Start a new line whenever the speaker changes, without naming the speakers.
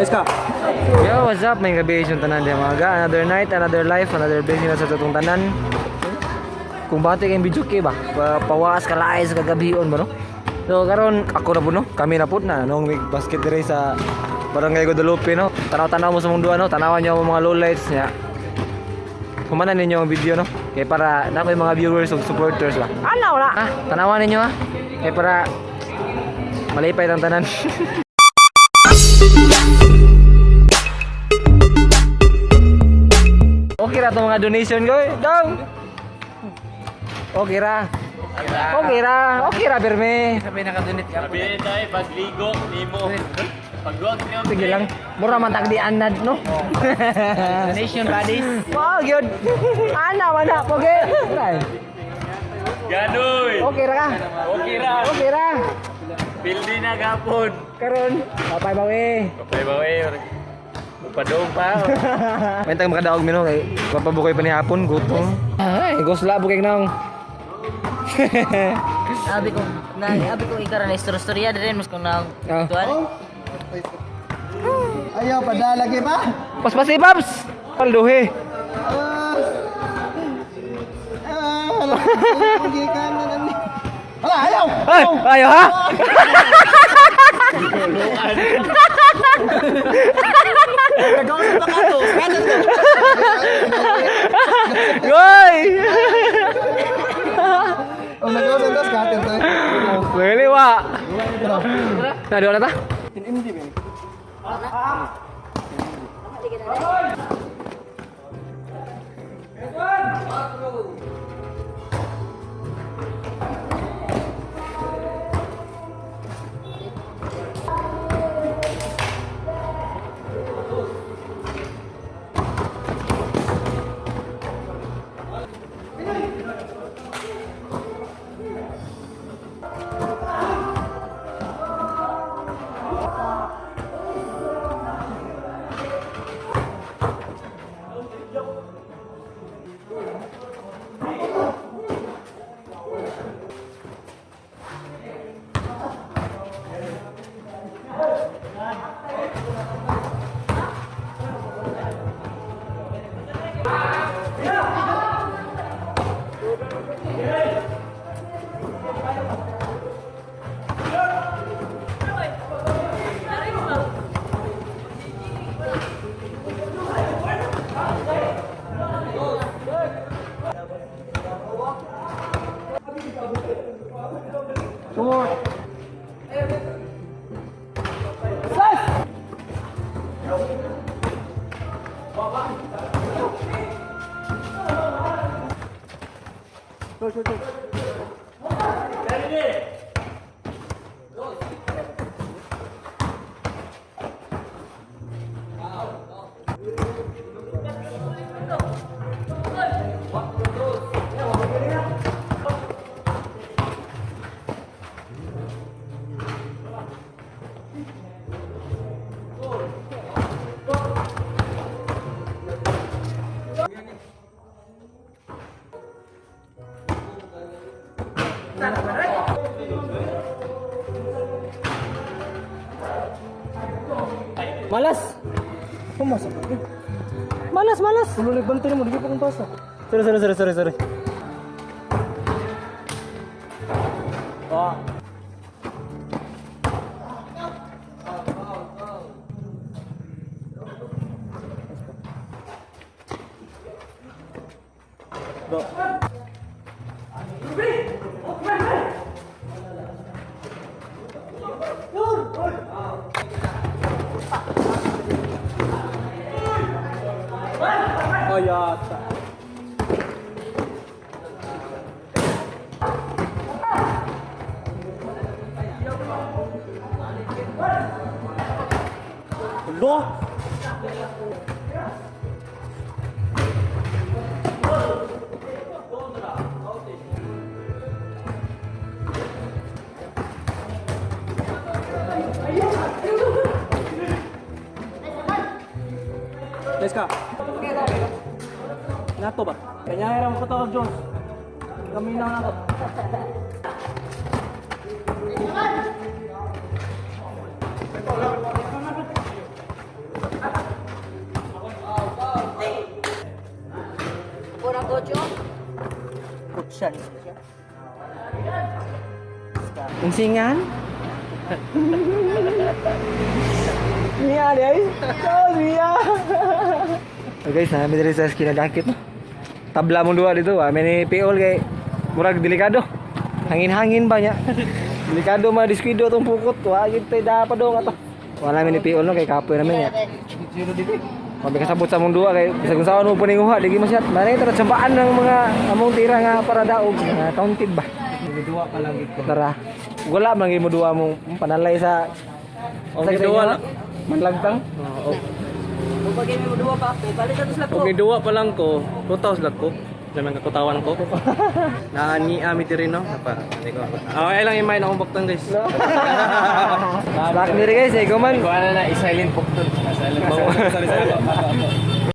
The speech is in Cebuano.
Let's go.
Yo, what's up? May gabi yung tanan diya mga ga. Another night, another life, another blessing na sa tatong tanan. Kung bati kayong video kay ba? Pawaas ka laay sa kagabion ba no? So karon ako na po no, kami na po na nung may basket dire sa Barangay Guadalupe no. Tanaw-tanaw mo sa mong duha no, tanawan niyo ang mga lowlights niya. Humanan ninyo ang video no. Kay para na ko'y mga viewers ug supporters ba. Ala wala. Ah, tanawan ninyo ha. Kay para malipay tang tanan. Okay ra tong mga donation ko. Eh. Dong. Okay ra. Okay ra. Okay ra pirmi.
Sabi nakadonate ka.
Sabi tayo, pagligo, nimo. Pagluwag niyo.
Sige lang. Mura man tag di anad no.
Donation buddies.
Wow, gyud. Ana wala okay. Ra.
Ganoy!
Okay ra ka.
Okay ra.
Okay ra.
Pildi na gapon.
Karon, papay bawi.
Kapay ba eh? Upadong pa.
May tag makadaog mino kay papabukoy pa ni hapon gutom. Ay, gusla bukig nang.
Abi ko na abi ko ikaran na istorya din mas kung na
Ah.
tuan.
Ayaw, padalagi pa.
Paspasi Paps. Palduhe.
Ah. Ah, hala. Gikan na nani. Hala, ayaw.
Ay, ayo ha.
Nagawa pa ka to. Scatter to.
Goy.
Oh, nagawa sa to, scatter to.
Wele wa. Na doon na ta? Malas.
Pumasok.
Malas, malas.
Tuloy bantay mo, di pa kong pasa.
Sorry, sorry, sorry, sorry, sorry.
Bro. Ayata. Lo! Let's go. Nato ba? Kanya era mo ko Jones. Kami na nato.
Bisan siya.
Unsingan? Mia guys. Oh, Mia. Oh, guys, nami diri sa kinadakit no. Tabla mong duwa dito, ah. May ni Piol kay murag delikado. Hangin-hangin ba niya? Delikado ma diskuido tong pukot. Wa gid tay dapat dong ato. Wala mi ni Piol no kay kapoy namin niya. Kami kasabot sa mong duwa kay bisag kung saan mo puninguha digi masyat. Manay tara tsambaan ng mga among tira nga para daog nga counted ba.
Duwa pa lang gid ko.
Tara. Wala man gyud mo duwa mong panalay sa
Ang giduwa lang.
Manlagtang.
Oo.
Kung bagay mo duwa pa, balik na to
Kung giduwa pa lang ko, 2,000 lang ko. Naman kakutawan ko. Na ni ami diri no. Napa. Hindi ko. Okay lang i-mind akong buktan, guys.
Back ni guys, eh, ikaw man.
Kuha na na, i-silent bukton. Silent.